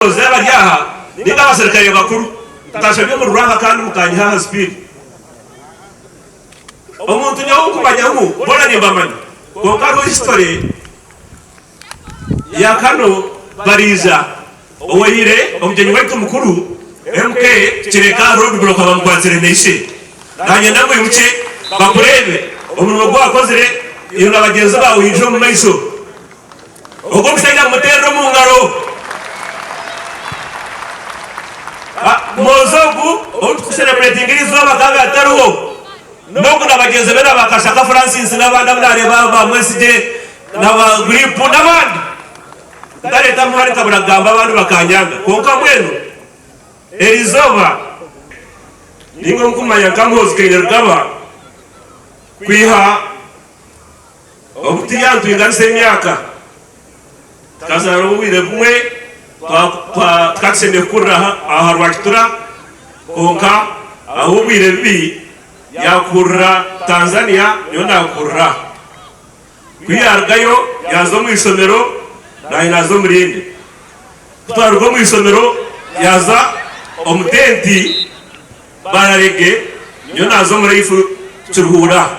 Abayobozi abari aha ninga abaserukare bakuru mutashabye omuri Rwanga kandi mukanyiha aha sipiidi. Omuntu nyowe okumanya ngu boona nimbamanya kwonka hariho history ya Kano Bariija owaire omugyenyi waitu mukuru MK Kireka road block bamukwatsire na ishe. Nanyenda ngu oimukye bakureebe omurimo ogu wakozire iwe na bagyenzi baawe oije omu maisho. Ogwo omushaija mumuteerere omu ngaro. Mwojo ogu ou turikusereburetinga erizooba akaba atariho. N'ogu na bagyenzi be na ba Kashaka Francis n'abandi abu naareeba aba ba Mwesigye na ba Guripu n'abandi. Ntareetamu hare nkabura kugamba abandi bakanyanga. Kwonka mbwenu erizooba naimwe mukumanya nka Muhoozi Kainerugaba kwiha Obu turi aha nitwinganisa emyaka, tukazaarwa obwire bumwe, tukaba tushemereire kukurira aha Rwakitura, kwonka ahabw'obwire bubi yaakurira Tanzania nyowe naakurira aha. Ku yaarugayo yaaza omu ishomero naanye naaza omu rindi. Ku twaruga omu ishomero yaaza omu tenti Bararege nyowe naaza omu Raifu Kiruhura.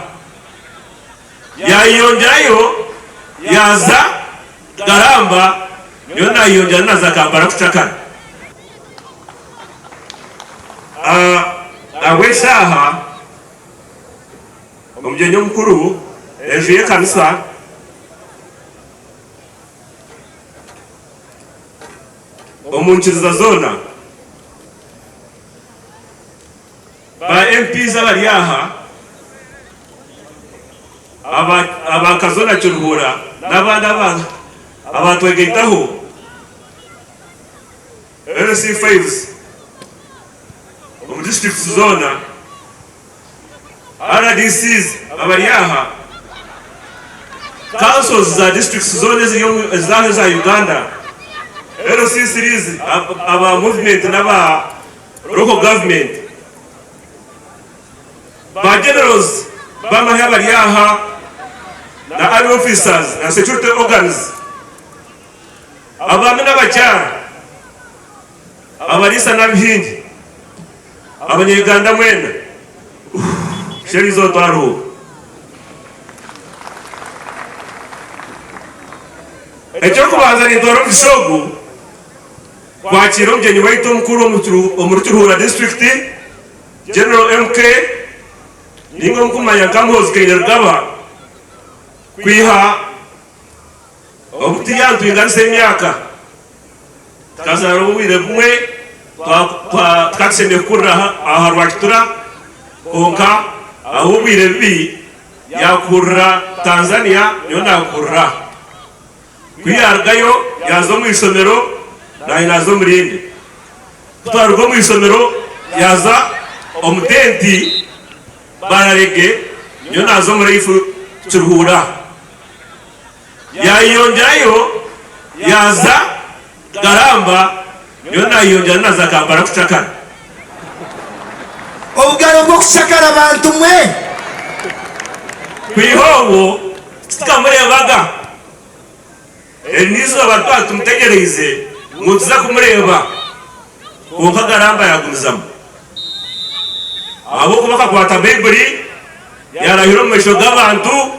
Yaayeyongyerayo yaaza Garamba, nyowe naayeyongyerayo naaza Kampala kucakara. Ahabw'eshaaha, omugyenyi omukuru, enju y'ekanisa, omu nkiriza zoona, Ba MPs abari aha, aba Kazo na Kiruhura n'abandi abatwegaitaho, LC fives omu districts zoona, RDCs abari aha, councils za districts zoona eziri aha eza Uganda, LC threes aba movement n'aba Local government, ba generals b'amahe abari aha na army officers na security organs, abaami n'abakyara, abariisa n'abahingi, abanya Uganda mwena, sherizo twaruhuuka. Eky'okubanza nintwara omugisha ogu. Kwakiira omugyenyi waitu omukuru omuri Kiruhura disiturikiti, General MK ninga omukumanya nka Muhoozi Kainerugaba kwiha obu turi aha nitwinganisa emyaka tukazaarwa obwire bumwe tukaba tushemereire kukurira aha Rwakitura kwonka ahabw'obwire bubi yakurira Tanzania nyowe nakurira aha. Ku yaarugayo yaaza omu ishomero, naanye naaza omu rindi. Ku twaruga omu ishomero yaaza omu tenti Bararege, nyowe naaza omu Raifu Kiruhura. Yaayeyongyerayo yaaza Garamba, nyowe naayeyongyerayo naaza Kampala kucakara. Obugaro bw'okucakara bantu mwe! Kwiha obwo titukamureebaga. Eri n'eizooba twaba tumutegyereize ngu nituza kumureeba, kwonka Garamba yaagumizamu. Ahabw'okuba akakwata Baibuli yaarahira omu maisho g'abantu,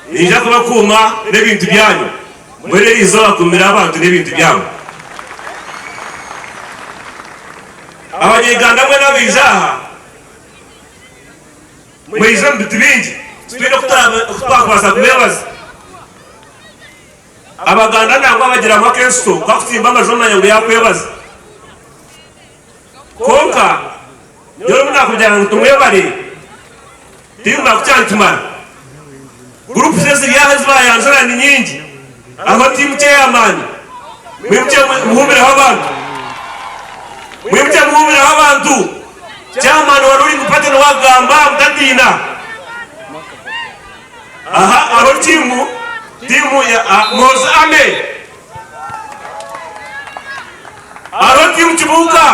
Niinyija kubakuuma n'ebintu byanyu. Mbwenu eri izooba kuumire abantu n'ebintu byabo. Abanyayuganda mbwenu abaija aha, mwaija omu biti bingi, titwine oku twakubaasa kubeebaza. Abaganda nangwa bagiramu ak'ensito kakutsimba amaju omanya ngu yaakwebaza. Kwonka nyowe obu naakugira ngu tumwebare, tindikuba kukyantumara. Guruupu eziri aha ezi baayanjura ni nyingi. Hariho tiimu chairman, mwimukye muhuumireho abantu. Mwimukye muhuumireho abantu. Chairman wa ruling party niwe agamba mutatiina. Aha hariho tiimu, tiimu ya Muhoozi Army. Hariho tiimu Kibuuka.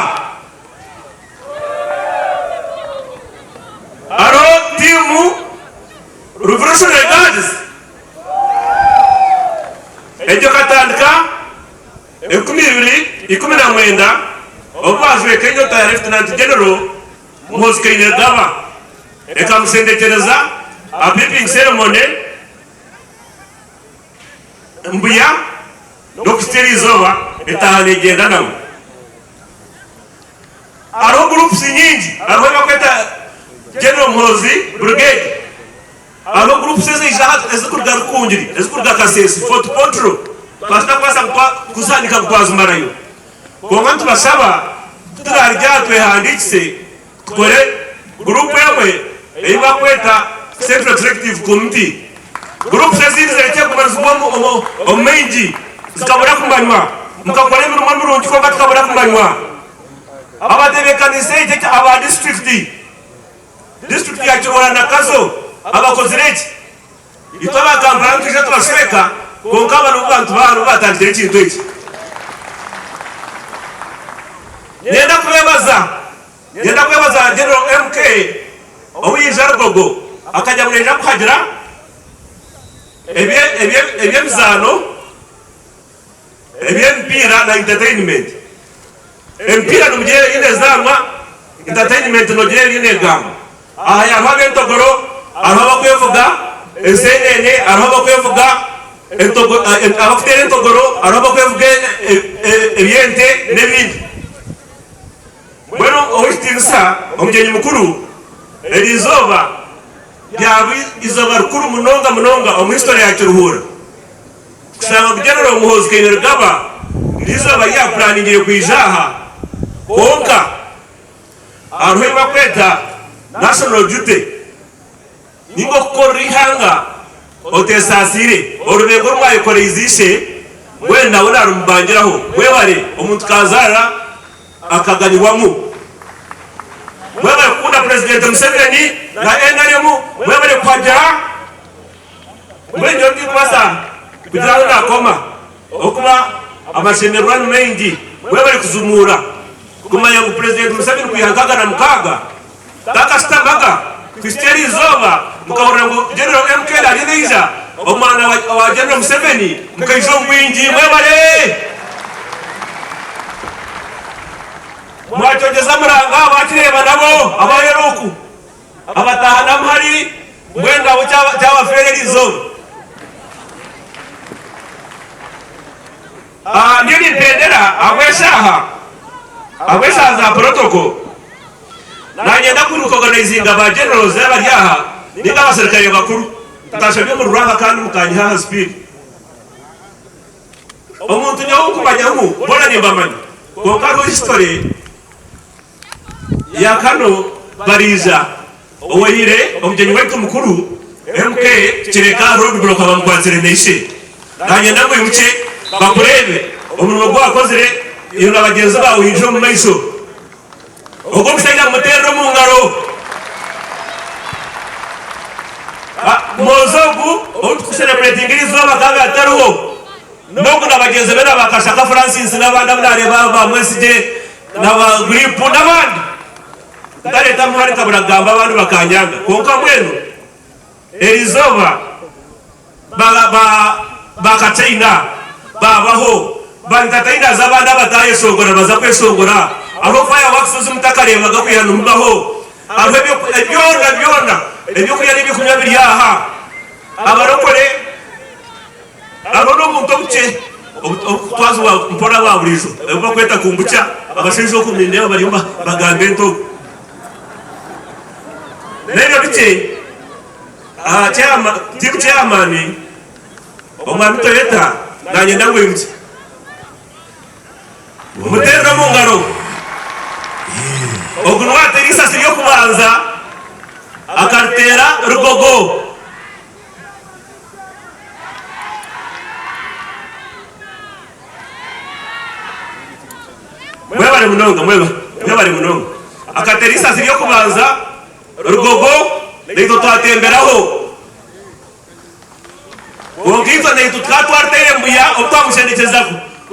Hariho tiimu Revolutionary Guards. Egyo ekatandika 2020. 19 obu baajweka enyota ya Lieutenant General Muhoozi Kainerugaba ekamushendekyereza aha Briefing Ceremony Mbuya n'okuhitsya eriizooba etaaha neegyenda nawe. Hariho groups nyingi, hariho ei barikweta General Muhoozi Brigade, hariho groups eziija hati ezirikuruga Rukungiri, ezirikuruga Kasese, Fort Portal, twaba tutakubaasa kuzihandiika ngu twazimarayo. Kwonka nitubashaba ku turaarugye aha twehandiikise tukore guruupu emwe ei barikweta Central Executive Committee. Guruupusi ezindi zirekye kuguma nizigwa omu maingi zikabura kumanywa. Mukakora emirimo mirungi kwonka tukabura kumanywa. Abatebeekanisa eki aba disiturikiti, disiturikiti ya Kiruhura na Kazo abakozire eki. Itwe aba Kampala nitwija tubashweka kwonka aba nibo bantu ba nibo batandikire ekintu eki. Niinyenda kubebaza, niinyenda kwebaza General MK obu yaija Rugogo akagira ngu naija kuhagira eby'emizaano, eby'emipiira na entertainment. Emipiira nimugira eriyo nezaanwa, entertainment nogira eriyo negambwa. Aha hariho ab'entogoro, hariho abakwevuga enseenene, hariho abakwevuga abakuteera entogoro, hariho abakwevuga eby'ente n'ebindi. Mbwenu ow'ekitiinisa omugyenyi mukuru, eri izooba ryaba eizooba rikuru munonga munonga omu history ya Kiruhura. Kushanga ngu General Muhoozi Kainerugaba n'eizooba ri yapulaningire kwija aha kwonka hariho ebi barikweta National Duty ninga okukorera eihanga otesaasiire. Orubengo oru mwayekoreize ishe mbwenu nawe narumubangiraho. Mwebare omuntu kazaara akaganyirwamu. Mwebare kukunda Purezidenti Museveni na nrm, mwebare kuhagira. Mbwenu nyowe tindikubaasa kugira ahu naakoma ahabw'okuba amashemererwa ni maingi. Mwebare kuzumuura kumanya ngu Purezidenti Museveni kwiha 66 takashutamaga kuhitsya eri izooba mukahurira ngu General MK ariyo naija, omwana wa General Museveni mukaija omu bwingi. Mwebare! Mwakyogyeza muranga baakireeba nabo abaheru oku. Abataaha n'amuhari mbwenu nabo kyabafeera eri izooba. Ndiyo nimpendera ahabw'eshaaha, ahabw'eshaaha za protocol, nanyenda ku recognizinga ba generals abari aha ninga abaserukare bakuru. Ntashabye omuriro aha kandi mukanyiha aha speed. Omuntu nyowe okunkumanyamu boona nimbamanya kwonka hariho history. Ya kano bariija owaire omugyenyi waitu mukuru MK Kireka road block bamukwatsire na ishe. Nanyenda ngu oimukye bakureebe omurimo ogu wakozire iwe na bagyenzi baawe oije omu maisho. Ogwo omushaija mumuteerere omu ngaro. Mwojo ogu ou tukusereburetinga erizooba akaba atariho. N'ogu na bagyenzi be na ba Kashaka Francis n'abandi abu naareeba aba ba Mwesigye na ba Guripu n'abandi. Ntareeta muhari nkabura kugamba abandi bakanyanga. Kwonka mbwenu eri izooba ba ba ba Kachaina baabaho, ba entertainers abandi abataayeshongora baza kweshongora. Hariho fireworks ezi mutakareebaga kwiha nimubaho. Hariho ebyo byona byona ebyokurya n'ebyokunywa biri aha. Abarokore. Hariho n'obuntu obukye oburikutwazibwa mpora bwa buriijo obu barikweta kombucha. Abashaija oku nindeeba bariyo nibagamba entobo. N'ebyo bikye, aha tiimu chairman, Omwami Toyota nanyenda ngu oimukye. Mumuteerere omu ngaro. Ogu niwe ateera eisasi ry'okubanza akariteera Rugogo. Mwebare munonga, mwebare munonga. Akateera eisasi ry'okubanza Rugogo naitwe twatemberaho. Kwonka itwe naitwe tukaba twariteire mbuya obu twamushendekyeza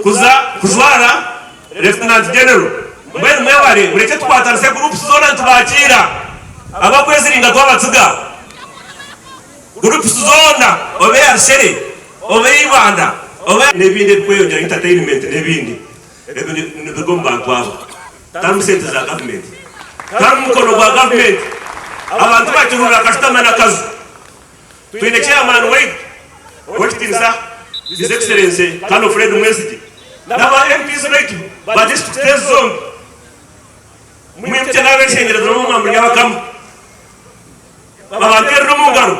kuza kujwara Lieutenant General. Mbwenu mwebare, murekye tukwatanise groups zoona nitubakiira. Abakweziringa twabatsiga. Groups zoona obe eya Rushere, obe eya Ibanda, obe. N'ebindi ebikweyongyera entertainment n'ebindi. Ebi nibiruga omu bantu aba. Tiharimu sente za gavumenti. Tiharimu mukono gwa gavumenti. Abantu bakirurira akashutama n'akaju. Twine chairman waitu ow'ekitiinisa His Excellency Colonel Fred Mwesigye n'aba MPs baitu ba disiturikiti ezi zombi. Mwimukye n'abeshengyereza n'omu mwamuri y'abakama. Babanteerere omu ngaro.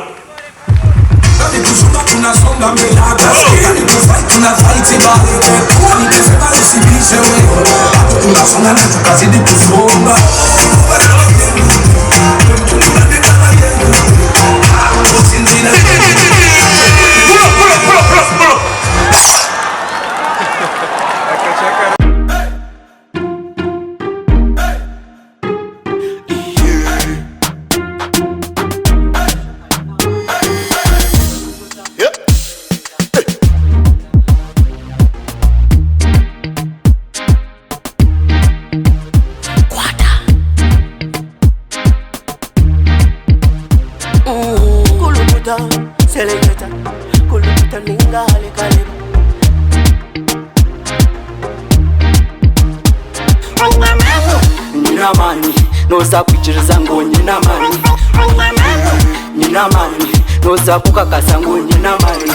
Pulo, pulo, pulo, pulo, pulo. Kulukuta, seleketa, kulukuta ninga halekaleba. Nyine amaani nooza kwikiriza ngu nyine amaani Nyine amaani nooza kukakasa ngu nyine amaani.